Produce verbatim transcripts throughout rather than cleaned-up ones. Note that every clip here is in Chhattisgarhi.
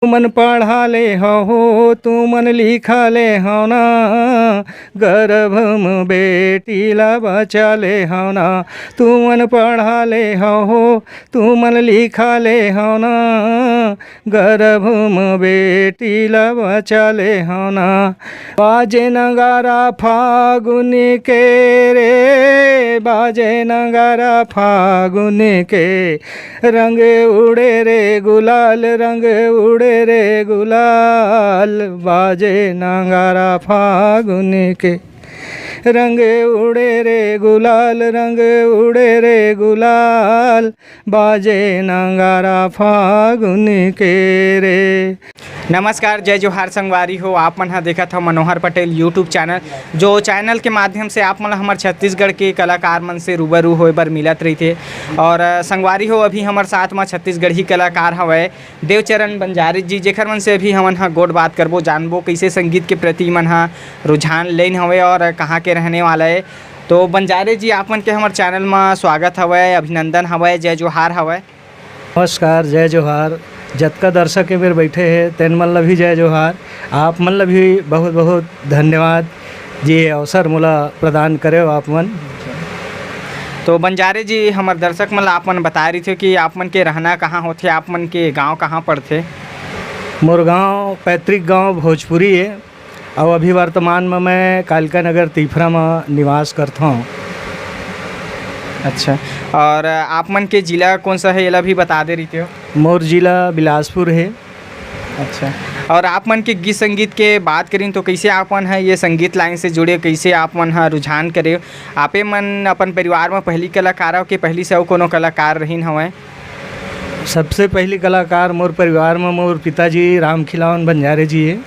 तुमन पढ़ा ले हव हो, तुमन लिखा ले हव ना, गर्भ म बेटी ला बचा ले हव ना। तुमन पढ़ा ले हव हो, तुमन लिखा ले हव ना, गर्भ म बेटी ला बचा ले हव ना। बाजे नगारा फागुन के रे, बाजे नगारा फागुन के, रंग उड़े रे गुलाल, रंग उड़े रे गुलाल, बाजे नगारा फागुन के। रंग उड़े रे गुलाल, रंग उड़े रे गुलाल, बाजे नगारा फागुन के रे। नमस्कार, जय जोहार संगवारी हो। आप मन ह देखत हव मनोहर पटेल YouTube चैनल, जो चैनल के माध्यम से आप मन ल हमर छत्तीसगढ़ के कलाकार मन से रूबरू होए बर मिलत रहिथे। और, अ, संगवारी हो, अभी हमर साथ म छत्तीसगढ़ी कलाकार हवय देवचरण बंजारे जी, जेकर मन से अभी हमन ह गोठ बात करबो, जानबो कइसे संगीत के प्रति मन ह रुझान लेन हवय और कहाँ के रहने वाला हे। तो बंजारे जी, आप मन के हमर चैनल म स्वागत हवय, अभिनंदन हवय, जय जोहार हवय। नमस्कार, जय जोहार। जतका दर्शक ए मेर बइठे हे, तेन मन ल भी जय जोहार। आप मन ल भी बहुत-बहुत धन्यवाद, जे ये अवसर मोला प्रदान करे हो आप मन। तो बंजारे जी, हमर दर्शक मन ल आप मन बताए रहिथे कि आप मन के रहना कहाँ होथे, आप मन के गांव कहाँ पड़थे? मोर गांव, पैतृक गांव भोजपुरी हे। अउ अभी वर्तमान म मैं कालिका नगर तीफरा म निवास करथौं। अच्छा, और आप मन के जिला कौन सा है, एला भी बता दे रहिते हो। मोर जिला बिलासपुर है। अच्छा, और आप मन के गीत संगीत के बात करिन तो कैसे आप मन है ये संगीत लाइन से जुड़े, कैसे आप मन ह रुझान करे? आपे मन अपन परिवार म पहली कलाकार हो कि पहली से अउ कोनो कलाकार रहिन हवय? सबसे पहली कलाकार मोर परिवार म मोर पिताजी रामखिलावन बंजारे जी हे,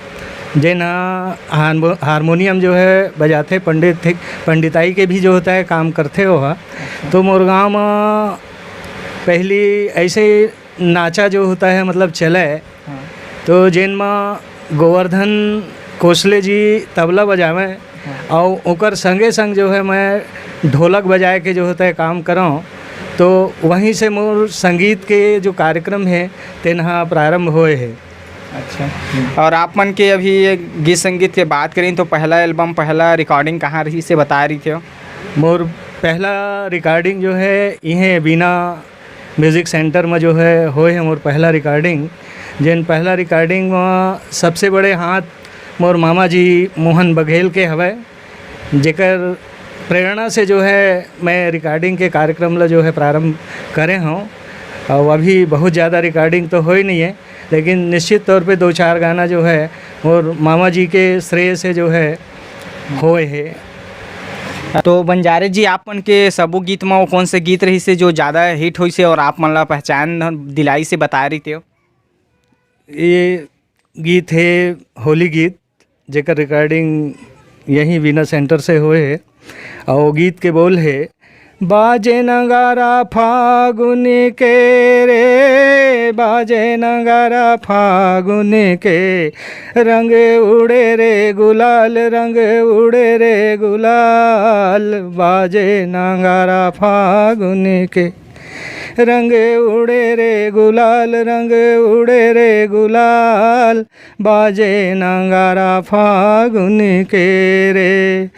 जेन ह हारमो-, हारमोनियम जो है बजाथे, पंडित थे, पंडिताई के भी जो होता है काम करथे वो ह। तो मोर गाँव म पहली ऐसे नाचा जो होता है, मतलब चले, हाँ। तो जेन म गोवर्धन कोसले जी तबला बजावे, हाँ। और ओकर संगे संग जो है मैं ढोलक बजाए के जो होता है काम करौं, तो वहीं से मोर संगीत के जो कार्यक्रम है तेन ह प्रारंभ होए है। अच्छा, और आप मन के अभी ये गीत संगीत के बात करें तो पहला एल्बम, पहला रिकॉर्डिंग कहाँ रही से बता रही थे? मोर पहला रिकॉर्डिंग जो है इहें बीना म्यूजिक सेंटर में जो है होए है मोर पहला रिकॉर्डिंग, जेन पहला रिकॉर्डिंग में सबसे बड़े हाथ मोर मामा जी मोहन बघेल के हवय, जेकर प्रेरणा से जो है मैं रिकॉर्डिंग के कार्यक्रम ला जो है प्रारंभ करे हूँ। और अभी बहुत ज़्यादा रिकॉर्डिंग तो होए नहीं है, लेकिन निश्चित तौर पे दो चार गाना जो है मोर मामा जी के श्रेय से जो है होए है। तो बंजारे जी, आप मन के सबो गीत में वो कौन से गीत रही से जो ज़्यादा हिट होई से और आप मन ला पहचान दिलाई से बता रही थे? ये गीत है होली गीत, जेकर रिकॉर्डिंग यहीं वीना सेंटर से होए है। और वो गीत के बोल है, बाजे नगारा फागुन के रे, बाजे नगारा फागुन के, रंग उड़े रे गुलाल, रंग उड़े रे गुलाल, बाजे नगारा फागुन के। रंग उड़े रे गुलाल, रंग उड़े रे गुलाल, बाजे नगारा फागुन के रे।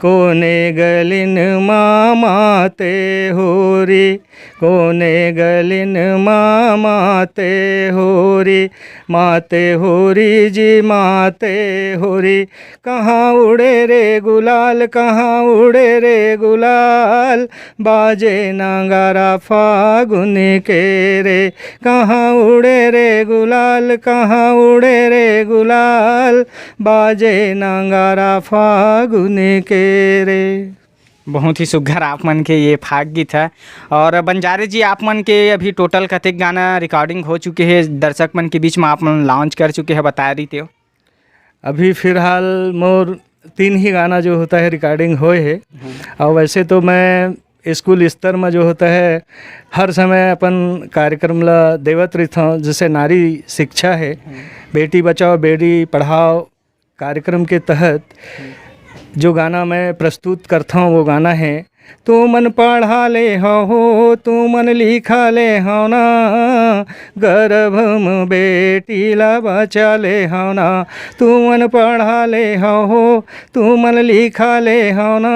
कोने गलिन मामा ते होरी, कोने गलिन मामा ते होरी, माते होरी जी माते होरी। कहाँ उड़े रे गुलाल, कहाँ उड़े रे गुलाल, बाजे नगारा फागुन के रे। कहाँ उड़े रे गुलाल, कहाँ उड़े रे गुलाल, बाजे नगारा फागुन के रे। बहुत ही सुघर आप मन के ये फाग गीत है। और बंजारे जी, आप मन के अभी टोटल कतेक गाना रिकॉर्डिंग हो चुके हैं, दर्शक मन के बीच में आप मन लॉन्च कर चुके हैं, बता रही थे? अभी फिलहाल मोर तीन ही गाना जो होता है रिकॉर्डिंग होए है। हम्म। और वैसे तो मैं स्कूल स्तर में जो होता है हर समय अपन कार्यक्रम ला देवत रहिथौं, जैसे नारी शिक्षा है, हम्म। बेटी बचाओ बेटी पढ़ाओ कार्यक्रम के तहत जो गाना मैं प्रस्तुत करता हूँ वो गाना है तुमन पढ़ा ले हव हो, तुमन लिखा ले हव ना, गर्भ म बेटी ला बचा ले हव ना। तुमन पढ़ा ले हव हो, तुमन लिखा ले हव ना,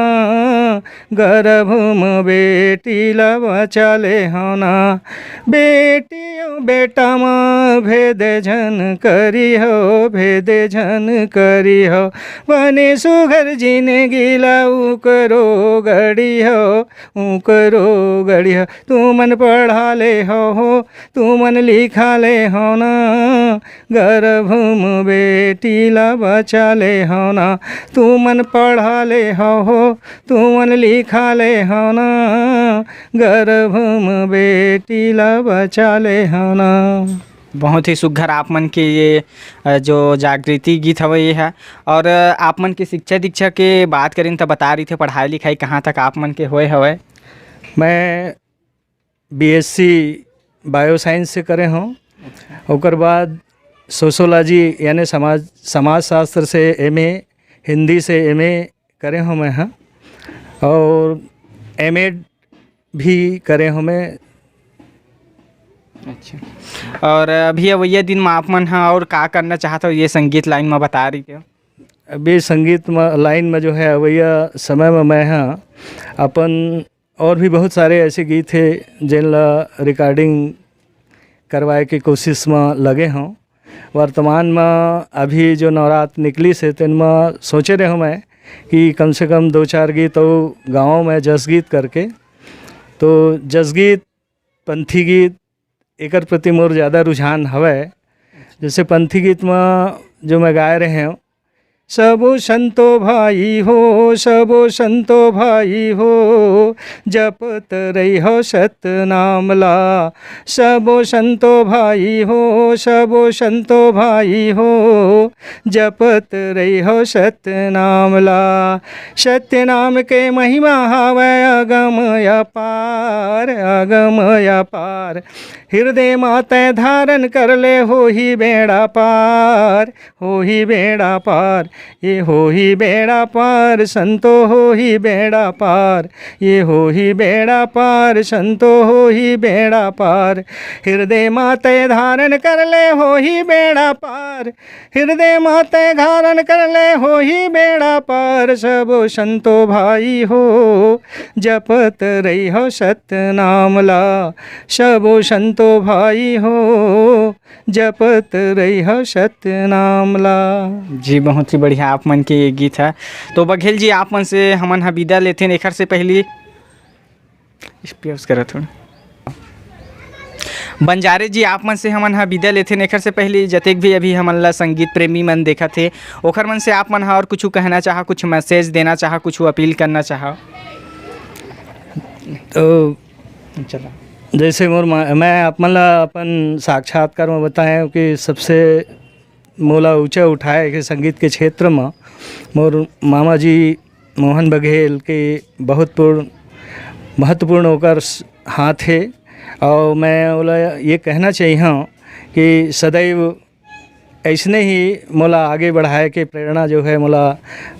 गर्भ म बेटी ला बचा ले हव ना। बेटी अउ बेटा म भेद झन करिहव, भेद झन करिहव। बने सुघर जिनगी ला उकरो गढ़िहव, उकरो गढ़िहव। तुमन पढ़ा ले हव हो, तुमन लिखा ले हव ना, गर्भ म बेटी ला बचा ले हव ना। तुमन पढ़ा ले हव हो, तुमन लिखा ले हव ना, गर्भ म बेटी ला बचा ले हव ना। बहुत ही सुघर आप मन के ये, अ, जो जागृति गीत हवय ये ह। और, अ, आप मन के शिक्षा दीक्षा के बात करेन त बता रही थे, पढ़ाई लिखाई कहाँ तक आप मन के होए हवय? मैं बीएससी बायो साइंस से करे हव। ओकर बाद सोशियोलॉजी यानी समाज, समाजशास्त्र से एमए, हिंदी से एमए करे हव मैं ह, और एमएड भी करे हव मैं। अच्छा, और अभी अवइया दिन म आप मन ह और का करना चाहत हो ये संगीत लाइन म बता रही थे? अभी संगीत म, लाइन म जो है अवइया समय म मैं ह अपन और भी बहुत सारे ऐसे गीत हे जेन ला रिकॉर्डिंग करवाए के कोशिश म लगे हव। वर्तमान म अभी जो नवरात निकलिस हे तेन म सोचे रहे हव मैं कि कम से कम दो चार गीत अउ गाँव में जस गीत करके, तो जस गीत, पंथी गीत, एकर प्रति मोर ज़्यादा रुझान हवय। जैसे पंथी गीत म जो मैं गाए रहे हव, सबो संतो भाई हो, सबो संतो भाई हो, जपत रहिहव सतनाम ला। सबो संतो भाई हो, सबो संतो भाई हो, जपत रहिहव सतनाम ला। सतनाम के महिमा हावय अगम अपार, अगम अपार। हृदय म तैं धारण कर ले, होही बेड़ा पार, होही बेड़ा पार। ये होही बेड़ा पार, संतो होही बेड़ा पार। ये होही बेड़ा पार, संतो होही बेड़ा पार। हृदय म तैं धारण कर ले, होही बेड़ा पार। हृदय म तैं धारण कर ले, होही बेड़ा पार। सबो संतो भाई हो, जपत रहिहव सतनाम ला। सबो संतो भाई हो, जपत रहिहव सतनाम ला। जी, बहुत ही बढ़िया आप मन के ये गीत है। तो बघेल जी, आप मन से हमन ह विदा लेथेन। एखर से पहली स्पेस करत हूँ। बंजारे जी, आप मन से हमन ह विदा लेथेन। एखर से पहली जतेक भी अभी हमन ला संगीत प्रेमी मन देखत हे, ओखर मन से आप मन ह और कुछ कहना चाहा, कुछ मैसेज देना चाहा, कुछ अपील करना चाहा? तो चला। जैसे मोर मा-, मैं आप मन ला अपन साक्षात्कार में बताएं कि सबसे मोला ऊंचा उठाए के संगीत के क्षेत्र में मोर मामा जी मोहन बघेल के बहुत पूर्ण, महत्वपूर्ण ओकर स-, हाथ हे। और मैं ओला ये कहना चाहिए कि सदैव ऐसने ही मोला आगे बढ़ाए के प्रेरणा जो है मोला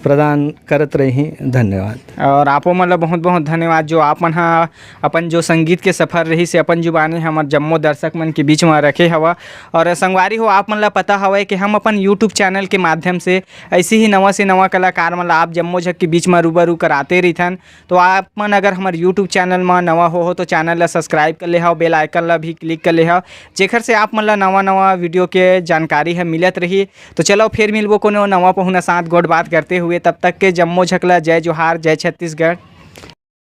प्रदान करत रही। धन्यवाद। और आपो मन ला बहुत बहुत धन्यवाद जो आप मन हा अपन जो संगीत के सफर रही से अपन जुबानी हमर जम्मो दर्शक मन के बीच में रखे हवा। और संगवारी हो, आप मन ला पता हवय कि हम अपन YouTube चैनल के माध्यम से ऐसे ही नवा से नवा कलाकार मन ला आप जम्मो झक के बीच में रूबरू कराते रहिथन। तो आप मन अगर हमर YouTube चैनल म नवा हो, हो तो चैनल ला सब्सक्राइब कर ले हव, बेल आइकन ला भी क्लिक कर ले हव, जेखर से आप मन ला नवा नवा वीडियो के जानकारी ह मिलत रही। तो चलो फिर मिलबो कोनो नवा पहुना साथ गोठ बात करते हुए, तब तक के जम्मो झक ला जय जोहार, जय छत्तीसगढ़।